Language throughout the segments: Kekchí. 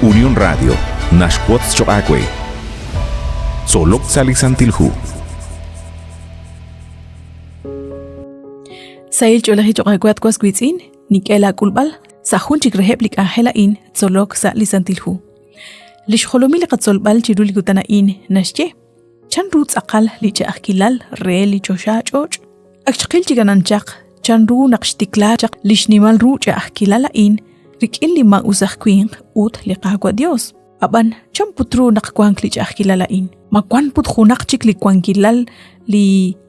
Unión Radio naxwotz choq' aawe. Tzolok sa' li Santil Hu. Sahil ch'oolejil choq' aawe at was wiitz'in, nink'e laak'ulb'al sa' jun chik reheb' li k'anjel a'in tzolok sa' li Santil Hu. Li xjolomil li qatzolb'al chiru li kutan a'in naxye chan ru tz'aqal li ch'a'ajkilal re li choxa ch'och'. Ak xqil chik anan chaq chan ru naq xtikla chaq li xnimal ru ch'a'ajkilal a'in rik'in li maa'us aj winq ut li Qaawa' Dios. Ab'an chan put ru naq wank li ch'a'ajkilal a'in? Ma wank put junaq chik li wankilal li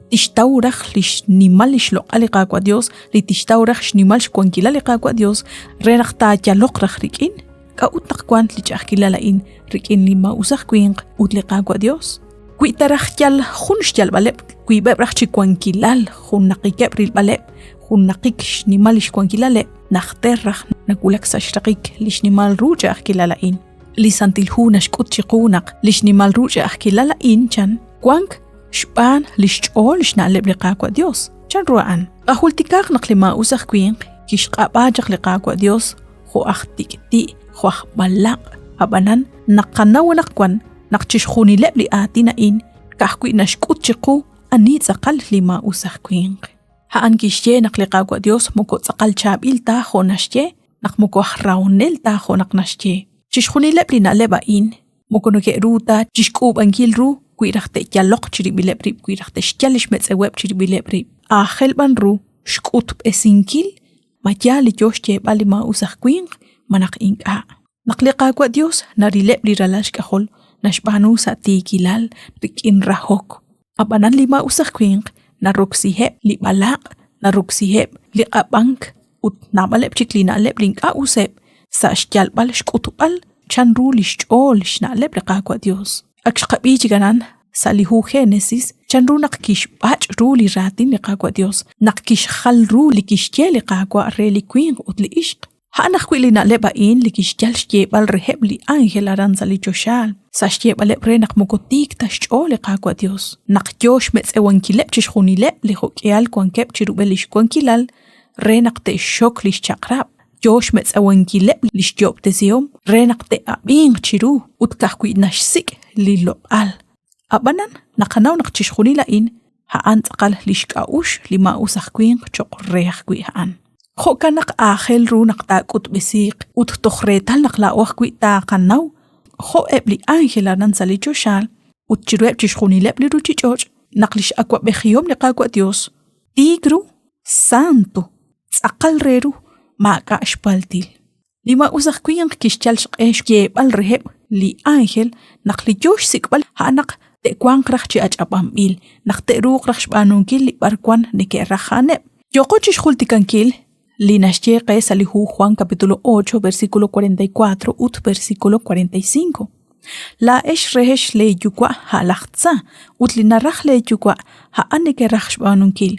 tixtaw raj li xnimal li xloq'al li Qaawa' Dios, li tixtaw raj xnimal xwankilal li Qaawa' Dios re naq taayaloq raj rik'in? K'a'ut naq wank li ch'a'ajkilal a'in rik'in li maa'us aj winq ut li Qaawa' Dios? Wi ta raj yal jun xyalb'aleb' wiib'eb' raj chi wankilal, junnaqikeb' rilb'aleb', junnaqik xnimal lix wankilaleb', najter raj nawulak sa' xraqik li xnimal ru ch'a'ajkilal a'in. Li Santil Hu naxk'ut chiqu naq li xnimal ru ch'a'ajkilal a'in chan wank xb'aan li xch'ool xna'leb' li Qaawa' Dios. Chan ru a'an? Qajultikaaq naq li maa'us aj winq kixq'ab'a chaq li Qaawa' Dios jo' aj tik'ti', jo' aj b'alaq'. Ab'anan, naqanaw anaqwan naq chixjunileb' li aatin a'in ka'ajwi' naxk'ut chiqu ani tz'aqal li maa'us aj winq. A'an kixye naq li Qaawa' Dios moko tz'aqal chaab'il ta jo' naxye, naq moko aj rahonel ta jo' naq naxye. Chixjunileb' li na'leb' a'in moko neke'ru ta chixk'uub'ankil ru wi raj te'yaloq chirib'ileb' rib', wi raj te'xyal lix metz'eweb' chirib'ileb' rib'. Aajel b'an ru xk'utb'esinkil ma yaal li yoo xyeeb'al li maa'us aj winq malaj ink'a'. Naq li Qaawa' Dios narileb' li ralal xk'ajol, naxb'aanu sa' tiikilal rik'in rahok. Ab'anan li maa'us aj winq naroksiheb' li b'alaq', naroksiheb' li q'ab'ank ut naab'aleb' chik li na'leb' li ink'a' useb' sa' xyalb'al xk'utb'al chan ru li xch'ool xna'leb' li Qaawa' Dios. Ak xqab'i chik aran sa' li hu Génesis chanru naq kixb'ach' ru li raatin li Qaawa' Dios, naq kixjal ru li kixye li Qaawa' re li winq ut li ixq. A'an ajwi' li na'leb' a'in li kixyal xyeeb'al reheb' li ánjel aran sa' li choxaal, sa' xyeeb'aleb' re naq moko tiik ta xch'ool li Qaawa' Dios, naq yoo xmetz'ewankileb' chixjunileb' li jo'k'ihal wankeb' chirub'el lix wankilal re naq te'xxok lix chaq'rab', yoo xmetz'ewankileb' lix yo'ob'tesihom re naq te'ab'inq chiru ut ka'ajwi' naxsik' li loq'al. A'b'anan, naqanaw naq chixjunil a'in a'an tz'aqal lix k'a'uxl li maa'us aj winq choq' re ajwi' a'an. Jo'kan naq aajel ru naq taak'utb'esiiq ut toj reetal naq laa'o ajwi' taaqanaw jo' eb' li ánjel aran sa' li choxaal ut chiruheb' chixjunileb' li ruchich'och' naq lix awa'b'ejihom li Qaawa' Dios tiik ru, santo, tz'aqal re ru, maak'a' xpaltil. Li maa'us aj winq kixyal xq'e xyeeb'al reheb' li ánjel naq li yoo xsik'b'al a'an naq te'wanq raj chi ach'ab'anb'il, naq te'ruuq raj xb'aanunkil li b'arwan neke'raj a'aneb'. Yooqo chixjultikankil li naxye qe sa' li hu Juan capítulo 8 versículo 44 ut versículo 45. Laa'ex rehex leeyuwa' a' laj tza, ut li naraj leeyuwa' a'an nekeraj xb'aanunkil.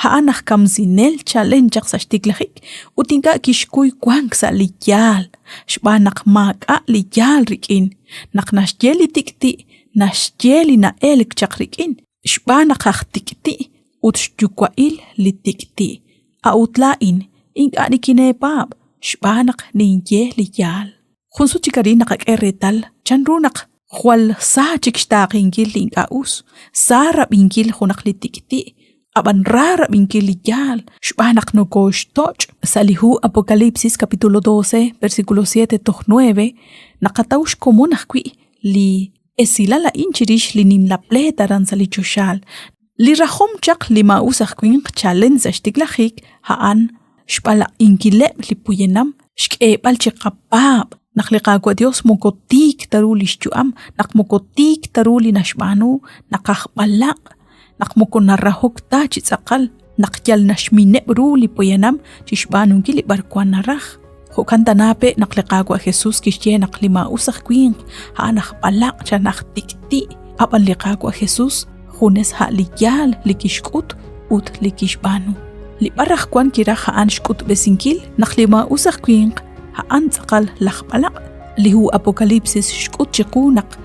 A'an aj kamsinel chalen chaq sa' xtiklajik ut ink'a' kixkuy wank sa' li yaal, xb'aan naq maak'a' li yaal rik'in. Naq naxye li tik'ti', naxye li na'elk chaq rik'in, xb'aan naq aj tik'ti' ut xyuwa'il li tik'ti'. A'ut laa'in ink'a' nikineepaab' xb'aan naq ninye li yaal. Jun sut chik arin naqak'e reetal chanru naq jwal sa chik xtaaqenkil li ink'a' us, sa rab'inkil junaq li tik'ti', ab'an ra rab'inkil li yaal xb'aan naq nokooxtoch'. Sa' li hu Apocalipsis capítulo 12 versículo 7 toj 9 naqataw xkomon ajwi' li esilal a'in chirix li nimla pleet aran sa' li choxaal. Li rajom chaq li maa'us aj winq chalen sa' xtiklajik a'an xb'alaq'inkileb' li poyanam, xk'eeb'al chi qapaab' naq li Qaawa' Dios moko tiik ta ru li xyu'am, naq moko tiik ta ru li naxb'aanu, naq aj b'alaq', naq moko narahok ta chi tz'aqal, naq yal naxmineb' ru li poyanam chi xb'aanunkil li b'arwan naraj. Jo'kan tana pe' naq li Qaawa' Jesús kixye naq li maa'us aj winq a'an aj b'alaq' chan aj tik'ti', ab'an li Qaawa' Jesús junes a' li yaal li kixk'ut ut li kixb'aanu. Li b'ar aj wan kiraj a'an xk'utb'esinkil naq li maa'us aj winq a'an tz'aqal laj b'alaq'. Li hu Apocalipsis xk'ut chiqu naq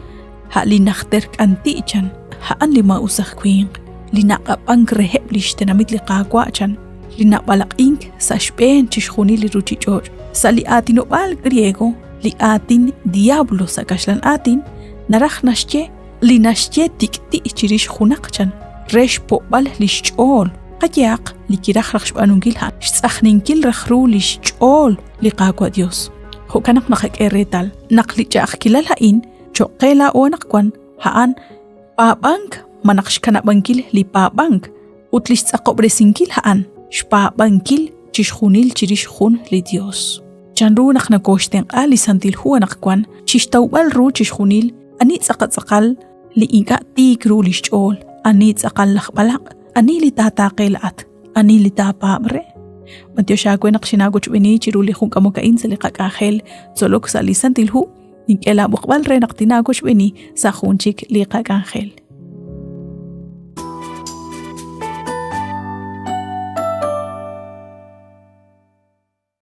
a' li najter k'anti' chan a'an li maa'us aj winq, li naq'ab'ank reheb' li xtenamit li Qaawa' chan, li nab'alaq'ink sa' xb'een chixjunil li ruchich'och'. Sa' li aatinob'aal griego, Li aatin diablo sa' kaxlan aatin naraj naxye li naxye tik'ti' chirix junaq chan re xpo'b'al li xch'ool. Qayehaq li kiraj raj xb'aanunkil a'an xtz'ajninkil raj ru li xch'ool li Qaawa' Dios. Jo'kan naq naqak'e reetal naq li ch'a'ajkilal a'in cho'q qe laa'o anaqwan a'an paab'ank malaj xkanab'ankil li paab'ank ut li xtz'aqob'resinkil a'an xpaab'ankil chixjunil chirix jun li Dios. Chanru naq nokooxtenq'a li Santil Hu anaqwan chi xtawb'al ru chixjunil ani tz'aqatz'aqal li ink'a' tiik ru li xch'ool, ani tz'aqal laj b'alaq', ani li taataaqe la'at, ani li taapaab' re? B'antiox aawe naq xinaawochb'eeni chiru li jun k'amok a'in sa' li qak'anjel tzolok sa' li Santil Hu, nink'e laab'oqb'al re naq tinaawochb'eeni sa' jun chik li qak'anjel.